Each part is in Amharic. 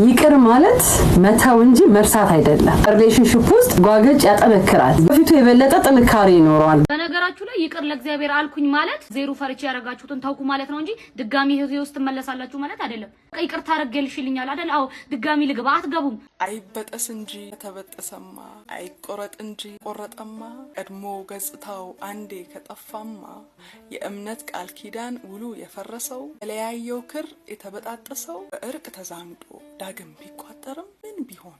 ይቅር ማለት መተው እንጂ መርሳት አይደለም። Relationship ውስጥ ጓገጭ ያጠነክራል። በፊቱ የበለጠ ጥንካሬ ይኖረዋል። በነገራችሁ ላይ ይቅር ለእግዚአብሔር አልኩኝ ማለት ዜሮ ፈርቼ ያደረጋችሁትን ታውኩ ማለት ነው እንጂ ድጋሚ ህይወቴ ውስጥ ትመለሳላችሁ ማለት አይደለም። በቃ ይቅርታ አድርገልሽልኛል አይደል? አዎ፣ ድጋሚ ልግባ፣ አትገቡም። አይበጠስ እንጂ ከተበጠሰማ፣ አይቆረጥ እንጂ ቆረጠማ፣ ቀድሞ ገጽታው አንዴ ከጠፋማ፣ የእምነት ቃል ኪዳን ውሉ የፈረሰው፣ የተለያየው ክር የተበጣጠሰው፣ በእርቅ ተዛምዶ ዳግም ቢቋጠርም ምን ቢሆን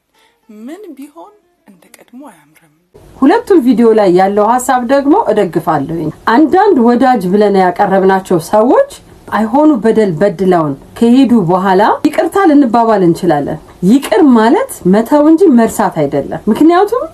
ምን ቢሆን እንደ ቀድሞ አያምርም። ሁለቱም ቪዲዮ ላይ ያለው ሀሳብ ደግሞ እደግፋለሁ። አንዳንድ ወዳጅ ብለን ያቀረብናቸው ሰዎች አይሆኑ በደል በድለውን ከሄዱ በኋላ ይቅርታ ልንባባል እንችላለን። ይቅር ማለት መተው እንጂ መርሳት አይደለም። ምክንያቱም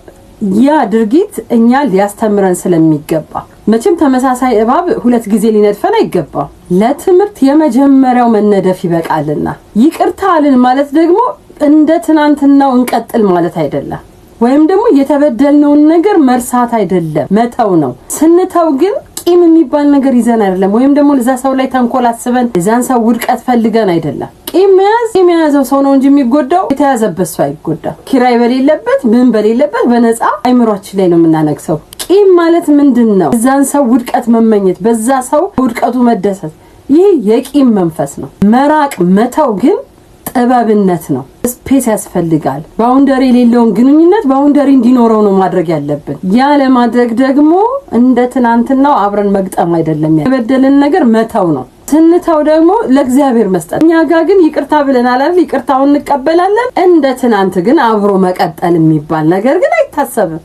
ያ ድርጊት እኛ ሊያስተምረን ስለሚገባ፣ መቼም ተመሳሳይ እባብ ሁለት ጊዜ ሊነድፈን አይገባም። ለትምህርት የመጀመሪያው መነደፍ ይበቃልና ይቅርታ አልን ማለት ደግሞ እንደ ትናንትናው እንቀጥል ማለት አይደለም። ወይም ደግሞ የተበደልነውን ነገር መርሳት አይደለም፣ መተው ነው። ስንተው ግን ቂም የሚባል ነገር ይዘን አይደለም፣ ወይም ደግሞ ለዛ ሰው ላይ ተንኮል አስበን የዛን ሰው ውድቀት ፈልገን አይደለም። ቂም መያዝ ቂም የያዘው ሰው ነው እንጂ የሚጎዳው የተያዘበት ሰው አይጎዳም። ኪራይ በሌለበት ምን በሌለበት በነፃ አይምሯችን ላይ ነው የምናነግሰው። ቂም ማለት ምንድን ነው? የዛን ሰው ውድቀት መመኘት፣ በዛ ሰው ውድቀቱ መደሰት፣ ይህ የቂም መንፈስ ነው። መራቅ መተው ግን ጥበብነት ነው። Space ያስፈልጋል። Boundary የሌለውን ግንኙነት boundary እንዲኖረው ነው ማድረግ ያለብን። ያ ለማድረግ ደግሞ እንደ ትናንትናው አብረን መግጠም አይደለም፣ የበደልን ነገር መተው ነው። ስንተው ደግሞ ለእግዚአብሔር መስጠት። እኛ ጋር ግን ይቅርታ ብለናል አይደል? ይቅርታውን እንቀበላለን። እንደ ትናንት ግን አብሮ መቀጠል የሚባል ነገር ግን አይታሰብም።